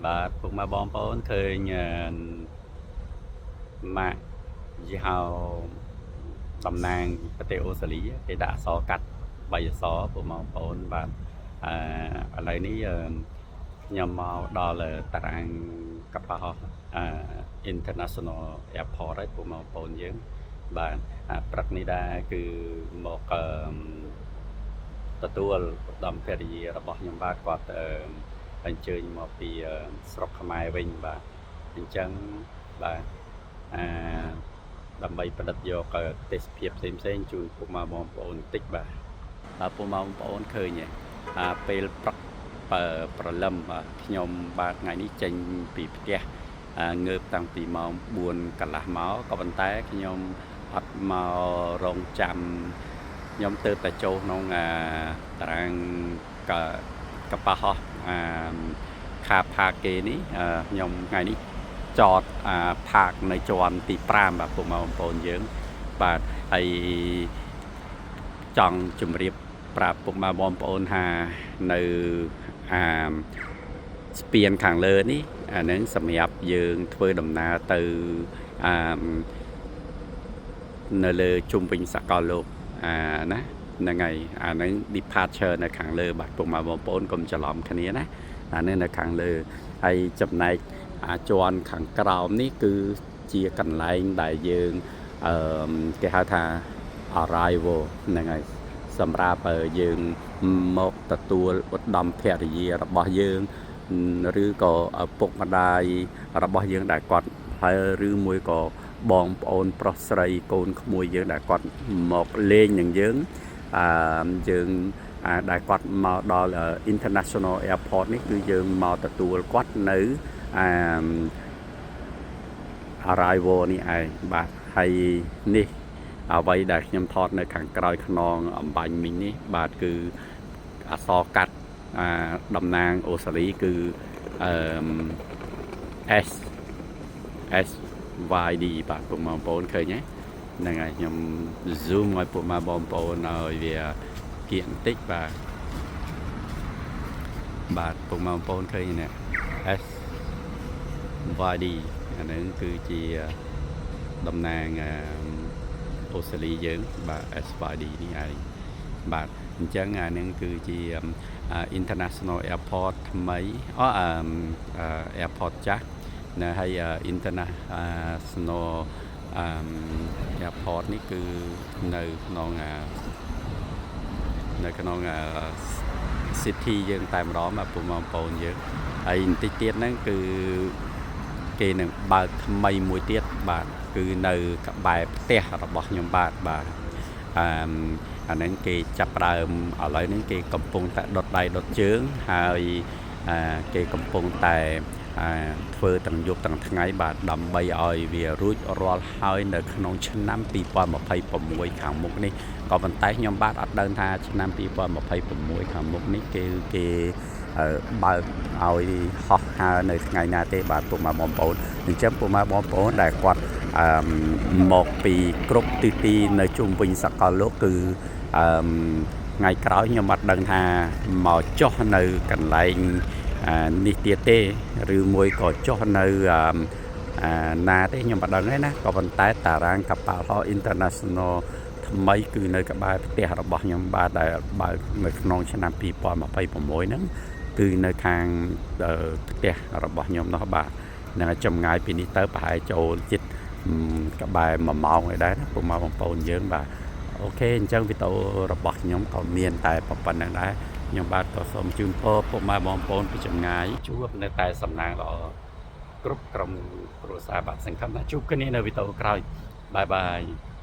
បាទពុកម៉ែបងប្អូនឃើញអឺម៉ាកយីហោតំណាងប្រទេសអូស្ត្រាលីគេដាក់អក្សរកាត់3អក្សរពុកម៉ែបងប្អូនបាទអឺឥឡូវនេះអឺខ្ញុំមកដល់តារាងកប៉ាល់ហោះអឺ International Airport ហើយពុកម៉ែបងប្អូនយើងបាទអាព្រឹកនេះដែរគឺមកអឺ ទទួលឧត្តមភរិយារបស់ខ្ញុំបាទគាត់អឺអញ្ជើញមកពីអឺស្រុកខ្មែរវិញបាទអញ្ចឹងបាទអាដើម្បីផ្ដិតយកទេសភាពផ្សេងផ្សេងៗជូនពុកម៉ែបងប្អូនបន្តិចបាទបាទពុកម៉ែបងប្អូនឃើញទេអាពេលព្រឹកបើព្រលឹមបាទខ្ញុំបាទថ្ងៃនេះចេញពីផ្ទះអាងើបតាំងពីម៉ោង4កន្លះមកក៏ប៉ុន្តែខ្ញុំអត់មករងចាំ ខ្ញុំទៅតែចូលក្នុងអាតារាងកកប៉ាល់ហោះអា car park គេនេះអឺខ្ញុំថ្ងៃនេះចតអា park នៅជាន់ទី5បាទពុកម៉ែបងប្អូនយើងបាទហើយចង់ជម្រាបប្រាប់ពុកម៉ែបងប្អូនថានៅអាស្ពានខាងលើនេះអាហ្នឹងសម្រាប់យើងធ្វើដំណើរទៅអានៅលើជុំវិញសកលលោកអាណាហ្នឹងហើយអាហ្នឹង departure នៅខាងលើបាទពុកម៉ែបងប្អូនកុំច្រឡំគ្នាណាអានេះនៅខាងលើហើយចំណែកអាចន់ខាងក្រោមនេះគឺជាកន្លែងដែលយើងអឺគេហៅថា arrival ហ្នឹងហើយសម្រាប់យើងមកទទួលឧត្តមភរិយារបស់យើងឬក៏ឪពុកម្ដាយរបស់យើងដែលគាត់ហើយឬមួយក៏បងប្អូនប្រុសស្រីកូនក្មួយយើងដែលគាត់មកលេងនឹងយើងអឺយើងអាដែលគាត់មកដល់ International Airport នេះគឺយើងមកទទួលគាត់នៅអា arrival នេះឯងបាទហើយនេះអ្វីដែលខ្ញុំថតនៅខាងក្រោយខ្នងអំបញ្ញមិញនេះបាទគឺអក្សរកាត់អាតំណាងអូស្ត្រាលីគឺអឺ S S Y D បាទពុកម៉ែបងប្អូនឃើញទេហ្នឹងហើយខ្ញុំ zoom ឲ្យពុកម៉ែបងប្អូនឲ្យវាគៀកបន្តិចបាទបាទពុកម៉ែបងប្អូនឃើញនេះ S Y D អាហ្នឹងគឺជាតំណាងអូស្ត្រាលីយើងបាទ SYD នេះឯងបាទអញ្ចឹងអាហ្នឹងគឺជា International Airport ថ្មីអូអឺ Airport ចាស់នៅហើយ International អឺ Airport នេះគឺនៅក្នុងនៅក្នុង city យើងតែម្ដងបាទពុកបងប្អូនយើងហើយបន្តិចទៀតហ្នឹងគឺគេនឹងបើកថ្មីមួយទៀតបាទគឺនៅក្បែរផ្ទះរបស់ខ្ញុំបាទបាទអឺអាហ្នឹងគេចាប់ផ្ដើមឥឡូវហ្នឹងគេកំពុងតែដុតដៃដុតជើងហើយអឺគេកំពុងតែអឺធ្វើទាំងយប់ទាំងថ្ងៃបាទដើម្បីឲ្យវារួចរាល់ហើយនៅក្នុងឆ្នាំ2026ខាងមុខនេះក៏ប៉ុន្តែខ្ញុំបាទអត់ដឹងថាឆ្នាំ2026ខាងមុខនេះគេគេបើកឲ្យហោះហើរនៅថ្ងៃណាទេបាទពុកម៉ែបងប្អូនអញ្ចឹងពុកម៉ែបងប្អូនដែលគាត់អឺមកពីគ្រប់ទិសទីនៅជុំវិញសកលលោកគឺអឺថ្ងៃក្រោយខ្ញុំអត់ដឹងថាមកចុះនៅកន្លែងនេះទៀតទេឬមួយក៏ចុះនៅអាណាទេខ្ញុំអត់ដឹងទេណាក៏ប៉ុន្តែតារាងកប៉ាល់ហោះ International ថ្មីគឺនៅក្បែរផ្ទះរបស់ខ្ញុំបាទដែលបើកនៅក្នុងឆ្នាំ2026ហ្នឹងគឺនៅខាងផ្ទះរបស់ខ្ញុំនោះបាទនឹងចម្ងាយពីនេះទៅប្រហែលចូលជិតក្បែរ1ម៉ោងឯដែរណាពុកម៉ែបងប្អូនយើងបាទ OK អញ្ចឹងវីដេអូរបស់ខ្ញុំក៏មានតែប៉ុណ្្នឹងដែរខ្ញុំបាទក៏សូមជូនពរពុកម៉ែបងប្អូនពីចម្ងាយជួបនៅតែសំណាងល្អគ្រប់ក្រុមគ្រួសារបាទសង្ឃឹមថាជួបគ្នានៅវីដេអូក្រោយ bye bye.